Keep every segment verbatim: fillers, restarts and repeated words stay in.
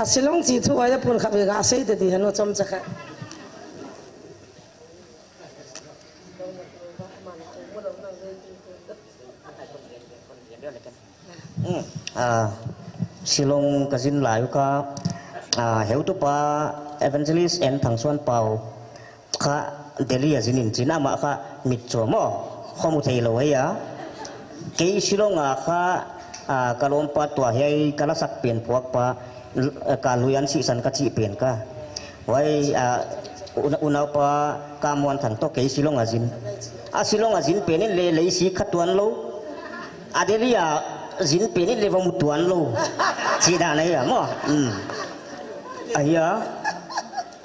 A Shillong chi thu ai da pun khat ve ga sei te di hanu chom cha kha. Hmm. Ah, Shillong ka zin lai u kha, ah, heutupa Evangelist N Thangsuanpau kha Delhi a zin in chin ama kha mit chom o, khomu thei lo hei a. Kei Shillong a kha, ah, ka lompa tua hiai ka lasak pen phuak pa, l-, ka lui an si san ka chi pen ka. Wai, ah, una, unaupa ka muan thang to kei Shillong a zin. A Shillong a zin pen in le, le si kha tuan lo. A Delhi a zin pen in le va mu tuan lo. Chi da nei a mo. Hmm. Ahia.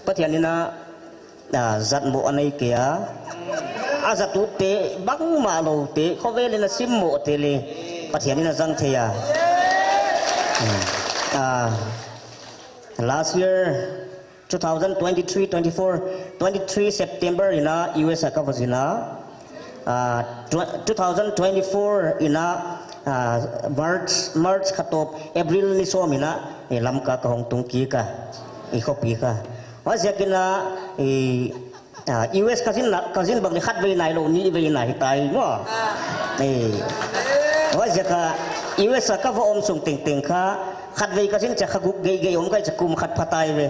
Pathian in a, a, zat mo a nei kei a. A zat u te bangma lo te, khovel in a sim mo te le. Pathian in a zang thei a. Hmm. A, last year, two thousand twenty-three, twenty-four, twenty-three September in a U S a ka va zin a. Ah, tw-, two thousand twenty-four in a, ah, March, March kha top, April ni som in a, eh, Lamka ka hong tung kik a, i khopi kha. Huaiziak in a, eh, ah, U S ka zin na, ka zin bang ni khat vei nai lo, ni vei nai tai mo. Eh, huaiziak a U S a ka va om sung tengteng kha, khat vei ka zin cha kha guk gei gei om kai cha kum khat pha tai ve.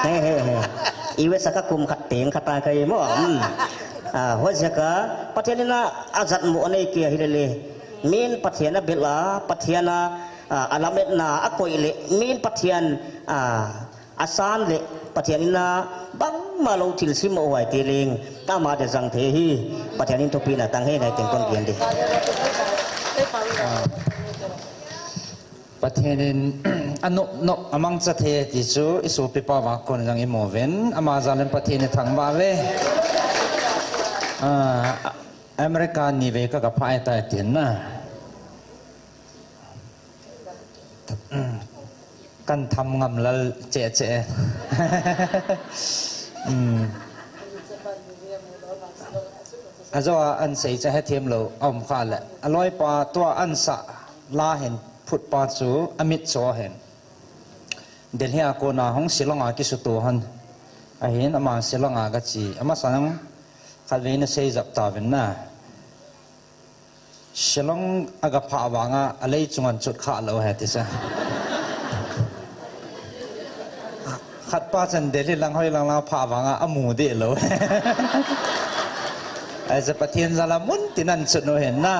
He, he, he. U S a ka kum khat teng kha tai kai mo. Hmm. Ah, huaiziak a, Pathian in a, a zat mo a nei kei a hi le le. Min Pathian a bel a, Pathian a, ah, a lametna a koi le. Min Pathian, ah, a san le. Pathian in a, bangma lo thil sim mo huai te leng. Ama de zang thei hi. Pathian in thupi na tang he ngai teng kon gen di. Pathian in a nop nop a mangcha thei ti chu i sopipa va kon jong i mu ven, ama jal in Pathian i thangvah ve. Ah, America ni vei ka ka phai tai tin na. Kan tham ngam lal che che. Hmm. A jo a an sei cha he thiam lo a um kha le. A loipa tua an sa la hin phut pa chu a mit cho hin. Delhi a kona hong Shillong a kisutu hon. Ahin ama Shillong a ka chi. Ama sang khat vei na sei jap ta vin na. Shillong a ka phah vang a, a lei chung an chut kha lo he ti sa. Khat pa chan Delhi lang hoi lang lang phah vang a, a mu de lo. Ai sa Pathian jal a mun tin an chut nu hin na.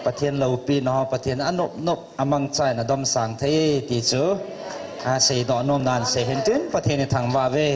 Pathian lopi na ho, Pathian a nop nop. A mangcha in a dom sang thei ti chu, a, seidoh nom nan sei hin tin, Pathian i thangvah ve.